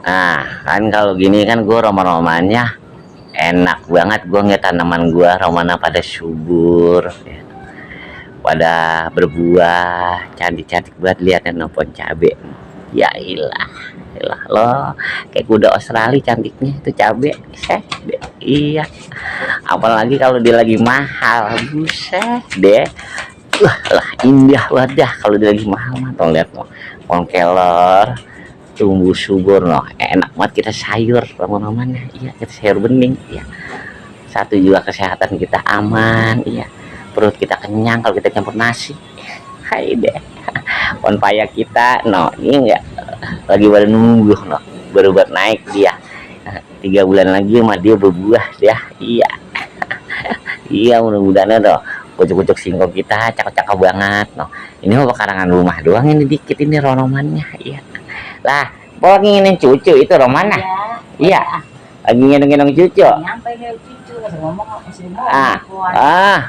Nah, kan kalau gini kan gue roman-romannya enak banget. Gue ngeliat tanaman gue romana pada subur, ya, pada berbuah, cantik-cantik buat lihatnya no pohon cabe. Ya ilah, ilah loh, kayak kuda Australia cantiknya itu cabe. Iya, apalagi kalau dia lagi mahal, buset deh. Wah lah, indah wadah kalau dia lagi mahal mah. Tuh lihat no, pohon kelor tumbuh subur noh, enak banget kita sayur roman-romannya. Iya, kita sayur bening. Iya, satu juga kesehatan kita aman. Iya, perut kita kenyang kalau kita campur nasi. Hai deh, pohon paya kita no ini enggak lagi pada nunggu no, baru buat naik dia. 3 bulan lagi mah dia berbuah ya. Iya. Iya, mudah-mudahan dong pucuk-pucuk singkong kita cakep-cakep banget no. Ini mah pekarangan rumah doang, ini dikit ini romannya. Iya lah, bawa nginin cucu itu romana. Iya, lagi ngendong-ngendong cucu.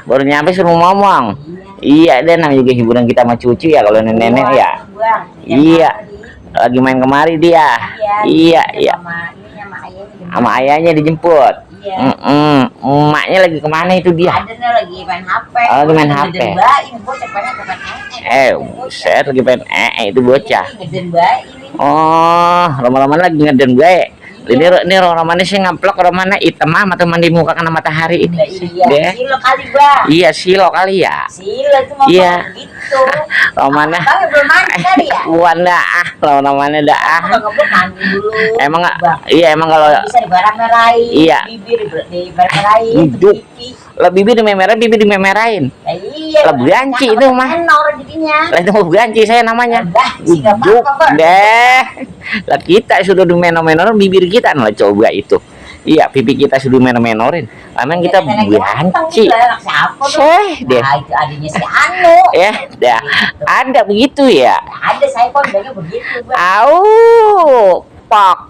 Baru nyampe suruh ngomong. Iya, dan namanya juga hiburan kita sama cucu ya kalau nenek-nenek ya. Iya, lagi main kemari dia. Iya, iya, sama ayahnya dijemput. Emaknya lagi kemana itu dia? Lagi main HP. Oh, lagi main HP. Buset, lagi main itu bocah. Oh, lama-lama lagi ngeden baik. Ini romannya sih ngamplok, romannya hitam atau mandi muka kena matahari ini. Iya, silo kali, Bang. Iya, silo kali ya. Silo itu mau gitu. Romannya. Bang belum mandi kali ya? Wanda romannya dah. Mandi dulu. Emang iya, emang kalau bisa dibarang merahin. Iya. Bibir dimerahin. Lah bibir dimemerahin, bibir dimemerahin. Iya. Lah ganci itu mah. Lah itu mau ganci saya namanya. Ujuk deh. Lah kita sudah menor-menor bibir kita nah coba itu. Iya, pipi kita sudah menor-menorin. Emang kita ganci. Deh. Nah, itu adanya si Anu. Ya, dah. Ada begitu ya? Ada, saya kok begitu, Bang. Au, pak.